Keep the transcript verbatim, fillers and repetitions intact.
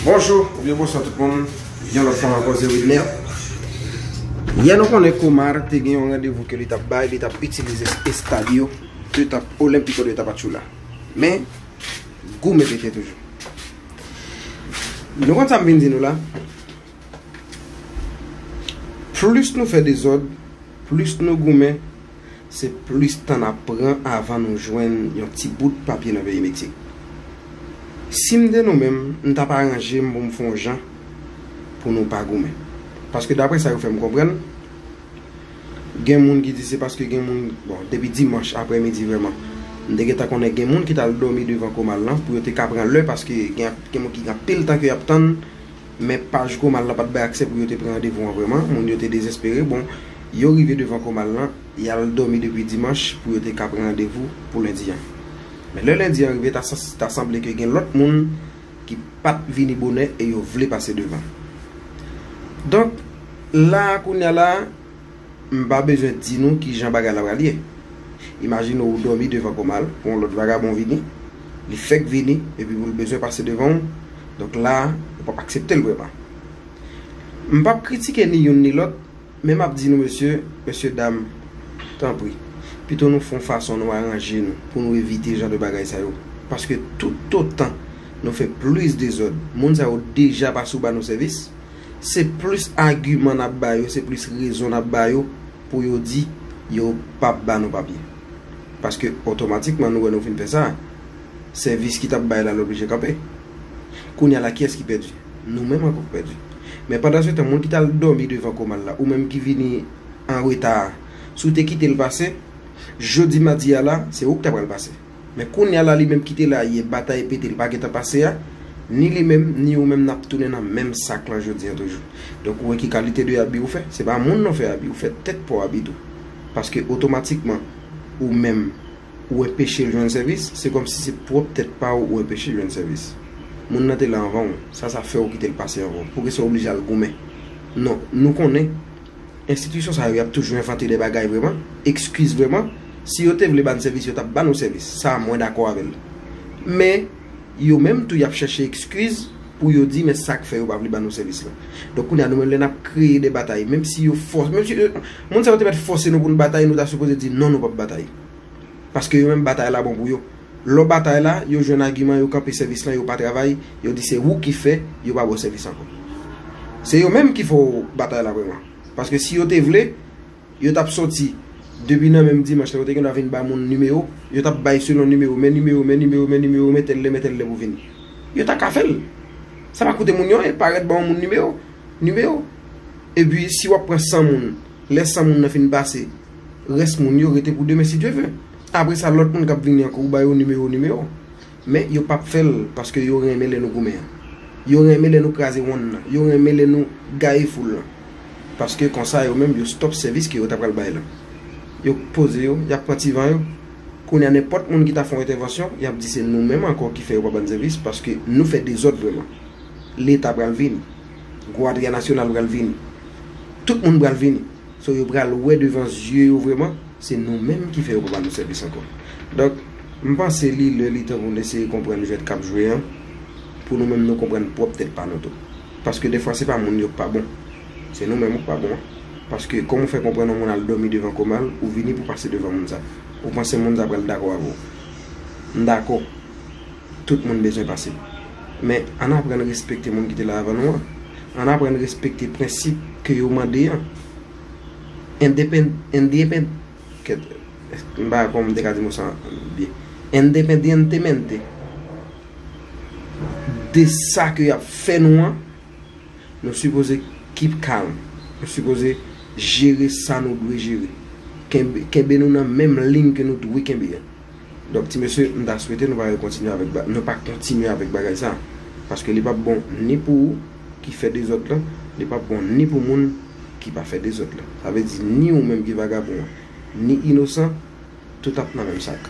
Bonjou, oubyen bonswa tout moun. Yon lòt fwa ankò, se Widner. Yè nou konnen Komar te gen yon randevou ke li t ap bay, li t ap itilize estad yo, li t ap Olympico de Tapachula. Men, goumen pete toujou. Nou konn sa m vin di nou la. Plis nou fè dezòd, plis nou goumen, se plis tan n ap pran avan nou jwenn yon ti bout papye nan peyi Meksik. Si m te nou menm, m t ap aranje m pou m fè yon jan pou nou pa goumen. Paske daprè sa yo fè m konprann, gen moun ki di se paske gen moun, bon, depi dimanch aprèmidi vrèman, m te gentan konnen gen moun ki t al dòmi devan Komal lan pou yo te ka pran lè, paske gen, gen moun ki gen anpil tan ke y ap tann, men paj Komal la pa t bay aksè pou yo te pran randevou an vrèman. Moun yo te dezespere. Bon, yo rive devan Komal lan, y al dòmi depi dimanch pou yo te ka pran randevou pou lendi an. Men lè lendi an rive, ta, ta sanble ke gen lòt moun ki pa t vini bonè e yo vle pase devan. Donk, la a, kounye a la a, m pa bezwen di nou kijan bagay la pral ye. Imajine w dòmi devan Komal, pou yon lòt vagabon vini, li fèk vini, epi pou l bezwen pase devan w, donk la a, ou p ap aksepte l vrèman. M p ap kritike ni youn ni lòt, men m ap di nou, mesye, mesye dam, tanpri, pito nou fè yon fason nou aranje nou pou nou evite jan de bagay sa yo. Paske toutotan nou fè plis dezòd, moun sa yo deja pa sou ba nou sèvis, se plis agiman n ap ba yo, se plis rezon n ap ba yo pou yo di yo p ap ba nou papye. Paske otomatikman nou wè nou fin fè sa, sèvis ki t ap bay la l oblije kanpe. Kounye a la, kiyès ki pèdi? Nou menm ankò k pèdi. Men pandan se tan, moun ki t al dòmi devan Komal la, ou menm ki vini an reta a, si w te kite l pase, jodi madi a la, se ou k ta pral pase. Men kounye a la, li menm ki te la yè, batay pete, li pa gentan pase a, ni li menm, ni ou menm, n ap tounen nan menm sak lan jodi an toujou. Donk, ou wè ki kalite de abi ou fè? Se pa moun non fè abi, ou fè tèt pa w abi tou. Paske otomatikman, ou menm, ou enpeche l jwenn sèvis, se kòmsi se pwòp tèt pa w ou enpeche l jwenn sèvis. Moun nan te la anvan w, sa sa fè w kite l pase anvan w? Poukisa w oblije al goumen? Non, nou konnen enstitisyon sa yo, y ap toujou envante de bagay vrèman, ekskiz vrèman. Si yo te vle ba n sèvis, yo t ap ba nou sèvis. Sa a, mwen dakò avè l. Men, yo menm tou, y ap chèche ekskiz pou yo di, men sa k fè yo pa vle ba nou sèvis lan. Donk, kounye a, nou menm, lè n ap kreye de batay, menm si yo fòs, menm si, euh, moun sa yo te mèt fòse nou pou n batay, nou ta sipoze di, non, nou p ap batay. Paske yo menm, batay la bon pou yo. Lè w batay la, yo jwenn agiman, yo kanpe sèvis lan, yo pa travay, yo di se ou ki fè, yo pa ba w sèvis ankò. Se yo menm ki fè w batay la vrèman. Paske si yo te vle, yo t ap soti depi nan menm dimanch la, yo te gendwa vin ba moun nimewo, yo t ap bay selon nimewo, men nimewo, men nimewo, men nimewo, men tèl lè, men tèl lè pou vini. Yo ta ka fè l. Sa pa koute moun yo anyen, parèt ba yon moun nimewo, nimewo. Epi, si w ap pran san moun, lè san moun nan fin pase, rès moun yo rete pou demen, si Dye vle. Apre sa, lòt moun k ap vini ankò, ou ba yo nimewo, nimewo. Men yo p ap fè l paske yo renmen lè nou goumen an. Yo renmen lè nou kraze wonn nan. Yo renmen lè nou gaye foul lan. Paske konsa yo menm yo stòp sèvis ke yo ta pral bay lan. Yo poze yo, y ap pran ti van yo. Kounye a nenpòt moun ki ta fè yon entèvansyon, y ap di se nou menm ankò ki fè yo pa ba n sèvis paske nou fè dezòd vrèman. Leta pral vini. Gwadya Nasyonal pral vini. Tout moun pral vini. So, yo pral wè devan zye yo vrèman, se nou menm ki fè yo pa ba nou sèvis ankò. Donk, m panse li lè li tan pou n eseye konprann jwèt k ap jwe an, pou nou menm nou konprann pwòp tèt pa nou tou. Paske defwa se pa moun yo k pa bon, se nou menm ou k pa bon an. Paske kòman w fè konprann yon moun al dòmi devan Komal, ou vini pou pase devan moun sa? Ou panse moun sa pral dakò avè w? M dakò. Tout moun bezwen pase. Men, ann aprann respekte moun ki te la avan nou an. Ann aprann respekte prensip ke yo mande an. Endepen-, endepend-, kèt, m pa konn m te ka di mo sa byen. Independientemente de sa ke y ap fè nou an, nou sipoze keep calm. Nou sipoze jere sa nou dwe jere. Kenbe, kenbe nou nan menm liy ke nou dwe kenbe an. Donk, ti mesye, m ta swete nou pa rekontinye avèk ba-, nou pa kontinye avèk bagay sa. Paske li p ap bon ni pou ou ki fè dezòd lan, li p ap bon ni pou moun ki pa fè dezòd lan. Sa vle di ni ou menm ki vagabon an, ni inosan, tout ap nan menm sak.